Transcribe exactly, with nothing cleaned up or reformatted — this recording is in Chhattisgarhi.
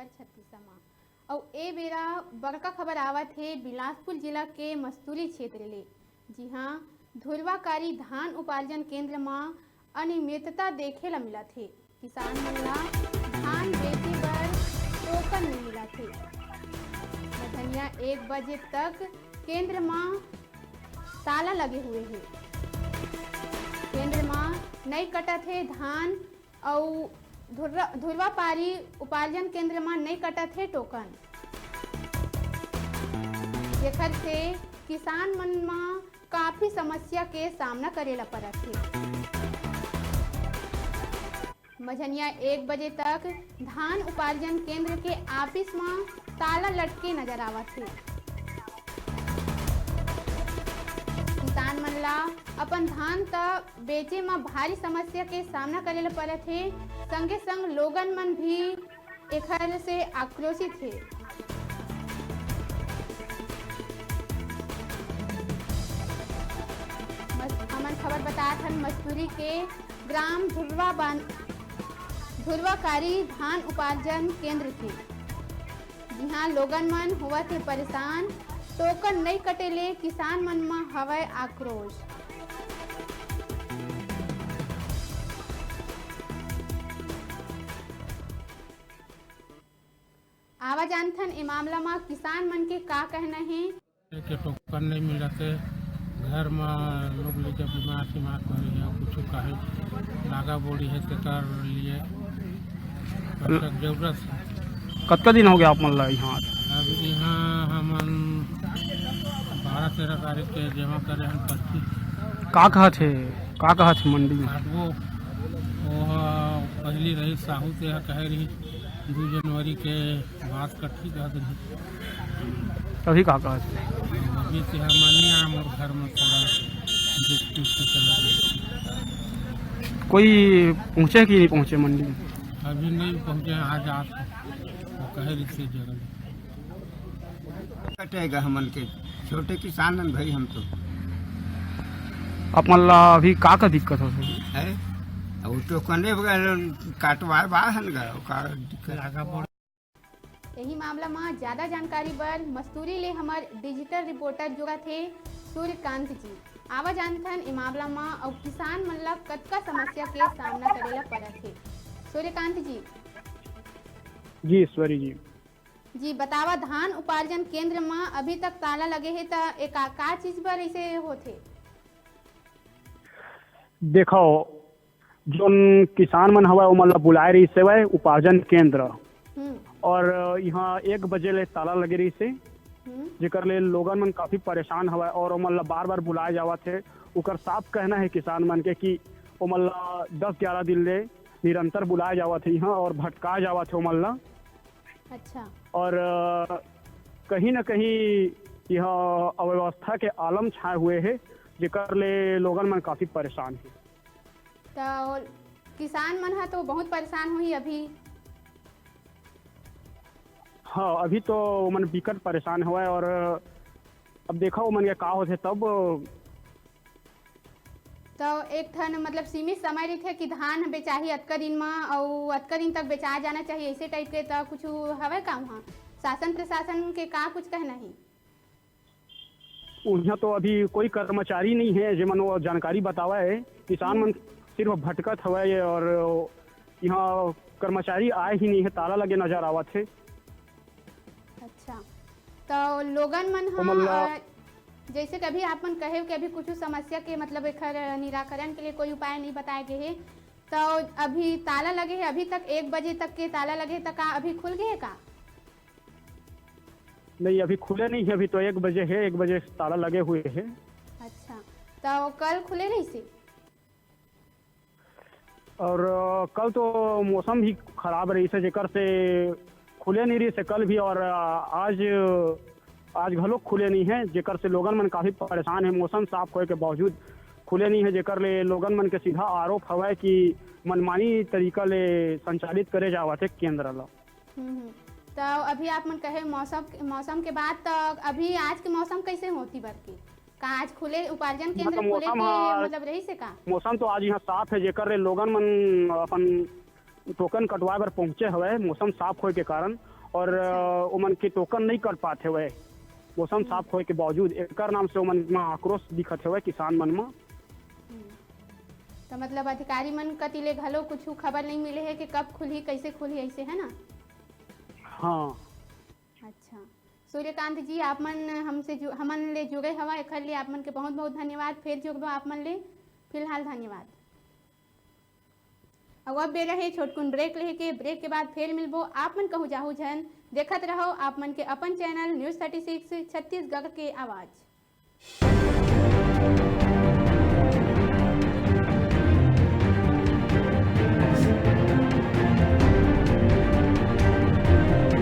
छत्तीस मा। अउ ए बेरा बड़का खबर आवत हे बिलासपुर जिला के मस्तूरी क्षेत्र ले, जिहां धुरवाकारी धान उपार्जन केंद्र म अनियमितता देखे ल मिलत हे। किसान मन ला धान बेचे बर टोकन नइ मिलत हे। मझनिया एक बजे तक केंद्र म ताला लगे हुए हे। केंद्र म नइ कटत हे धान अउ धुर्रा-, धुरवापारी उपार्जन केंद्र म नइ कटत हे टोकन, जेखर से किसान मन म काफी समस्या के सामना करे ल परत हे। मझनिया एक बजे तक धान उपार्जन केंद्र के ऑफिस म ताला लटके नजर आवत हे। किसान मन ला अपन धान त बेचे म भारी समस्या के सामना करे ल परत हे, संगे संग लोगन मन भी एखर से आक्रोशित हे। मस-, हमन खबर बतात हन मस्तूरी के ग्राम धुर्वा बान-, धुर्वाकारी धान उपार्जन केंद्र के, जिहां लोगन मन होवत हे परेशान। टोकन नइ कटे ले किसान मन म हवय आक्रोश। आवा जानथन ए मामला म किसान मन के का कहना हे। के टोकन नहीं मिलत हे, घर म लोग लइका बीमार सीमार पड़े हे, कुछ कहे लागा बोड़ी हे, तेकर लिए पैसा के जरूरत हे। कतका दिन हो गया आप मन ला यहाँ? अब यहाँ हमन बारह तेरह तारीख के जमा करे हन पर्ची। का कहत हे, का कहत हे मंडी में? काटबो, वो पहली रही साहू से कहे रही दू जनवरी के बात कटही कहत रही। अभी का कहत हे? अभी से हमन नहीं आए, मोर घर में थोड़ा dispute से चलत हे। कोई पहुँचे कि नहीं पहुँचे मंडी में? अभी नहीं पहुँचे, आज आप वो कहे रही से जगह। कटेगा हमन के, छोटे किसान हन भाई हम तो। आप मन ला अभी का का दिक्कत होत हे? अरे, वो तो कने बगैर काटवाए बा हन गा, का दिक्कत? यही मामला म ज्यादा जानकारी बर मस्तूरी ले हमर digital reporter जुड़त हे सूर्यकांत जी। आवा जानथन ए मामला म अउ किसान मन ला कतका समस्या के सामना करे ला परत हे। सूर्यकांत जी। जी ईश्वरी जी। जी बतावा, धान उपार्जन केंद्र म अभी तक ताला लगे हे, त ए का, का चीज बर ऐसे होथे? देखो, जोन किसान मन हवय, ओमन ला बुलाए रहिस हवय उपार्जन केंद्र, हम्म। और इहाँ एक बजे ले ताला लगे रहिस हे, हम्म। जेकर ले लोगन मन काफी परेशान हवय और ओमन ला बार-बार बुलाए जावत हे। ओकर साफ कहना हे किसान मन के कि ओमन ला दस ग्यारह दिन ले निरंतर बुलाए जावत हे इहाँ और भटकाए जावत हे ओमन ला। अच्छा। और, अ, कहीं न कहीं यह अव्यवस्था के आलम छाए हुए हे, जेकर ले लोगन मन काफी परेशान हे। त किसान मन ह तो बहुत परेशान होही अभी। हाँ, अभी तो ओमन बिकट परेशान हवय और अब देखा ओमन के का होथे तब। तो एक ठन मतलब सीमित समय रहिथे कि धान ह बेचाही अतका दिन म अउ अतका दिन तक बेचाए जाना चाहिए, ऐसे type के त कुछ हवय का वहाँ? शासन प्रशासन के का कुछ कहना हे? उहाँ तो अभी कोई कर्मचारी नहीं है जेमन वो जानकारी बतावा है। किसान मन हम्म। सिर्फ भटकत हवय और यहाँ कर्मचारी आए ही नहीं है, ताला लगे नजर आवत है। अच्छा, तो लोगन मन ह, ओमन ला अ, जैसे कि अभी आप मन कहे कि अभी कुछ समस्या के मतलब एखर निराकरण के लिए कोई उपाय नहीं बताए गए हे, तो अभी ताला लगे हे, अभी तक एक बजे तक के ताला लगे हे, त का अभी खुल गए हे का? नहीं, अभी खुले नहीं है, अभी तो एक बजे है, एक बजे ताला लगे हुए है। अच्छा, तो कल खुले रहिसे? और, अ, कल तो मौसम भी खराब रहिसे, जेकर से खुले नहीं रहिसे कल भी, और, अ, आज, आज घलो खुले नहीं है, जेकर से लोगन मन काफी परेशान है। मौसम साफ होए के बावजूद खुले नहीं है, जेकर ले लोगन मन के सीधा आरोप हवय कि मनमानी तरीका ले संचालित करे जावत है केंद्र ला। हम्म, हम्म। तो अभी आप मन कहे मौसम, मौसम के बात, तो अभी आज के मौसम कैसे होती बरके? का आज खुले, उपार्जन केंद्र मतलब खुले मौसम के हा, मतलब रहिसे का? मौसम तो आज यहाँ साफ है, जेकर ले लोगन मन अपन टोकन कटवाए बर पहुंचे हवय मौसम साफ होए के कारण, और अ, ओमन के टोकन नहीं कट पात हवय मौसम साफ होए के बावजूद। एकर नाम से ओमन म आक्रोश दिखत हवय किसान मन म। तो मतलब अधिकारी मन कति ले घलो कुछ खबर नहीं मिले है कि कब खुलही, कैसे खुलही, ऐसे है ना? हाँ। अच्छा सूर्यकांत जी, आप मन हमसे जु, हमन ले जुड़े हवा, एखर लिए आप मन के बहुत बहुत धन्यवाद। फिर जुड़बो आप मन ले, फिलहाल धन्यवाद। अब अब बेरा है छोटकुन ब्रेक लेके, ब्रेक के बाद फिर मिलबो। आप मन कहूँ जाहू झन, देखत रहो आप मन के अपन channel news thirty six Chhattisgarh के आवाज़।